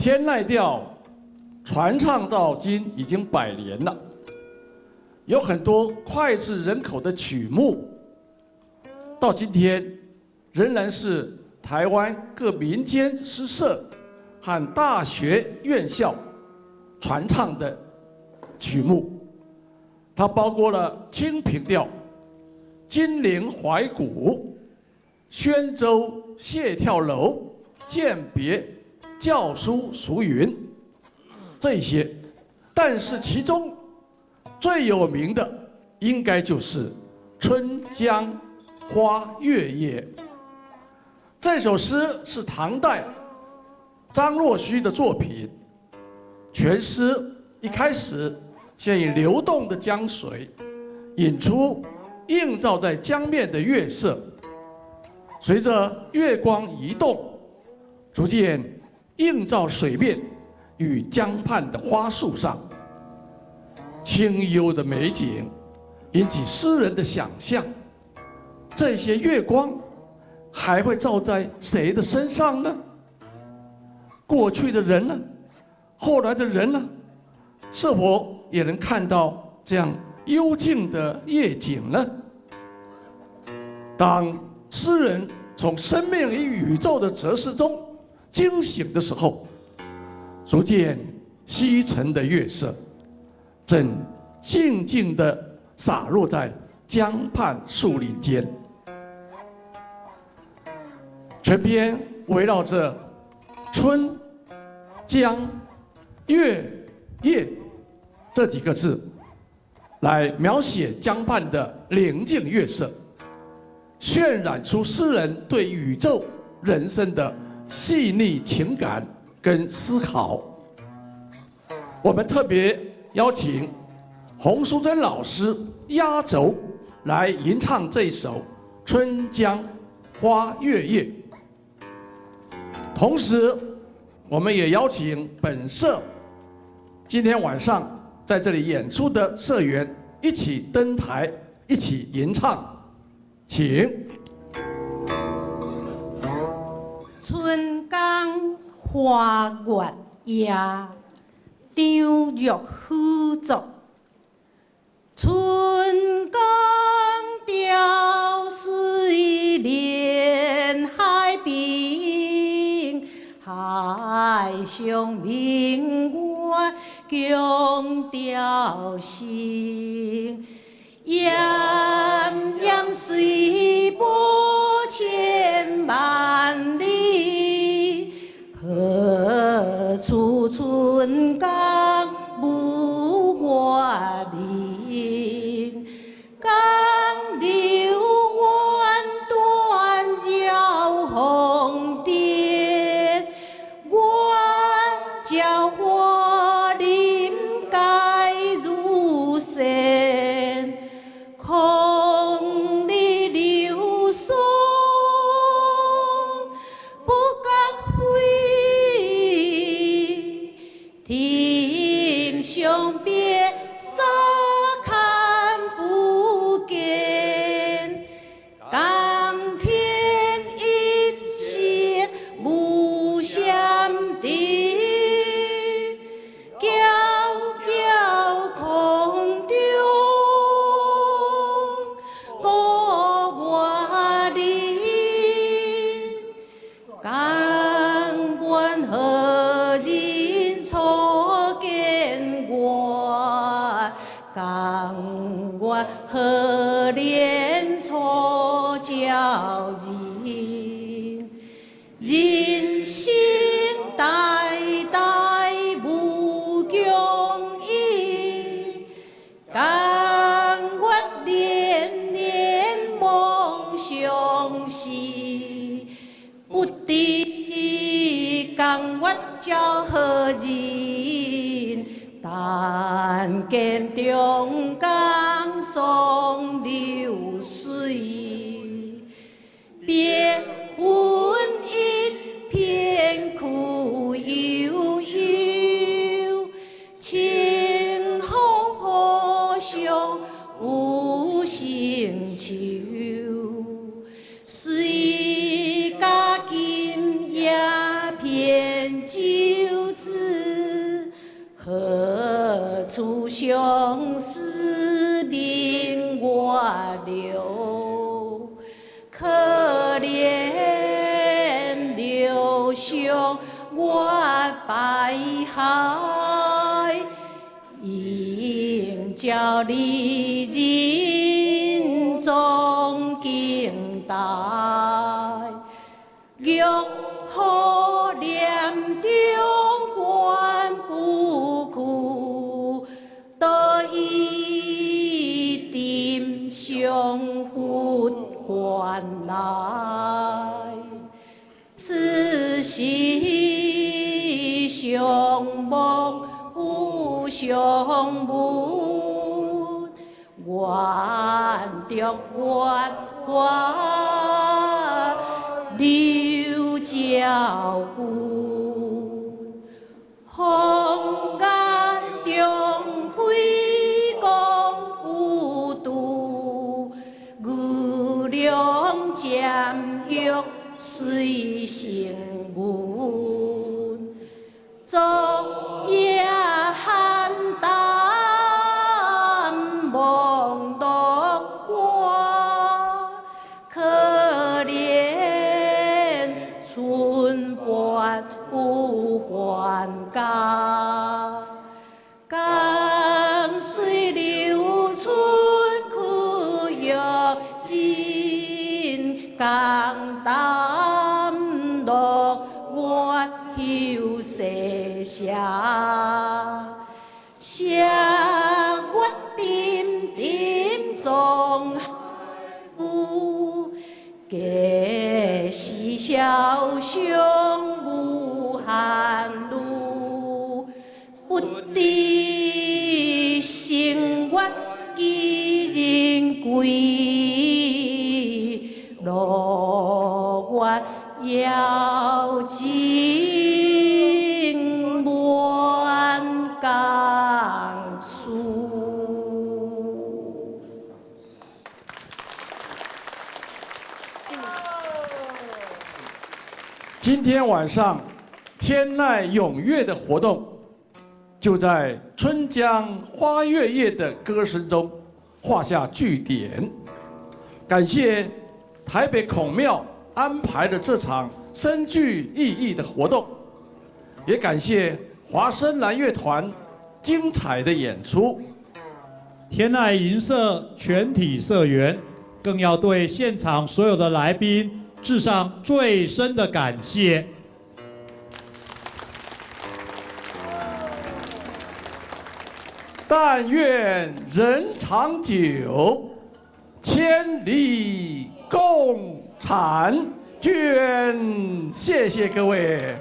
天籟調傳唱到今已經100年了，有很多膾炙人口的曲目，到今天仍然是台灣各民間詩社和大學院校傳唱的曲目。它包括了《清平調》、《金陵懷古》、《宣州謝跳樓》、《餞別》、《教書俗雲》這些，但是其中最有名的應該就是《春江花月夜》。這首詩是唐代張若虛的作品。全詩一開始先以流動的江水引出映照在江面的月色，隨着月光移動，逐漸映照水面與江畔的花樹上。清幽的美景引起詩人的想象。這些月光還會照在誰的身上呢？過去的人呢？後來的人呢？是否也能看到這樣幽靜的夜景呢？當詩人從生命與宇宙的哲思中驚醒的時候，逐漸西沉的月色正靜靜地灑落在江畔樹林間。全篇圍繞着春、江、月、夜這幾個字，來描寫江畔的寧靜月色，渲染出詩人對宇宙人生的細膩情感跟思考。我們特別邀請洪淑珍老師壓軸來吟唱這首《春江花月夜》。同時，我們也邀請本社今天晚上在這裡演出的社員一起登台，一起吟唱，請。春江花月夜，張若虛作。春江潮水連海平，海上明月共潮生。澹澹水波千萬里，何處春江無月明？江流宛斷繞紅燈，月照花林蓋如仙。空裡流霜不覺飛，庭上白沙看不見。江天一色無限地，皎皎空中孤月明。江月何人初見月？江月何年初照人？人生代代無共意，江月年年望相似。不知江月照何人？但見長江雙流水。別雲一片苦悠悠，清風浦上有新愁。誰家今夜扁酒醉？離人總經大，玉虎念中觀不屈，道義點上佛還來。此時相望不相聞，願著月華留照君。風眼中飛光不度，牛龍占玉隨成文。昨夜寒膽望落花，可憐春半不還家。甘隨柳春去約盡，共擔落月休西斜。斜月沉沉總霧，隔世瀟湘無限路。不知星月幾人歸，落月搖情滿江樹。今天晚上天籟詠樂的活動，就在春江花月夜的歌聲中畫下句點。感謝台北孔廟安排的這場深具意義的活動，也感謝華聲藍樂團精彩的演出。天籟吟社全體社員，更要對現場所有的來賓致上最深的感謝。但願人長久，千里共嬋娟。謝謝各位。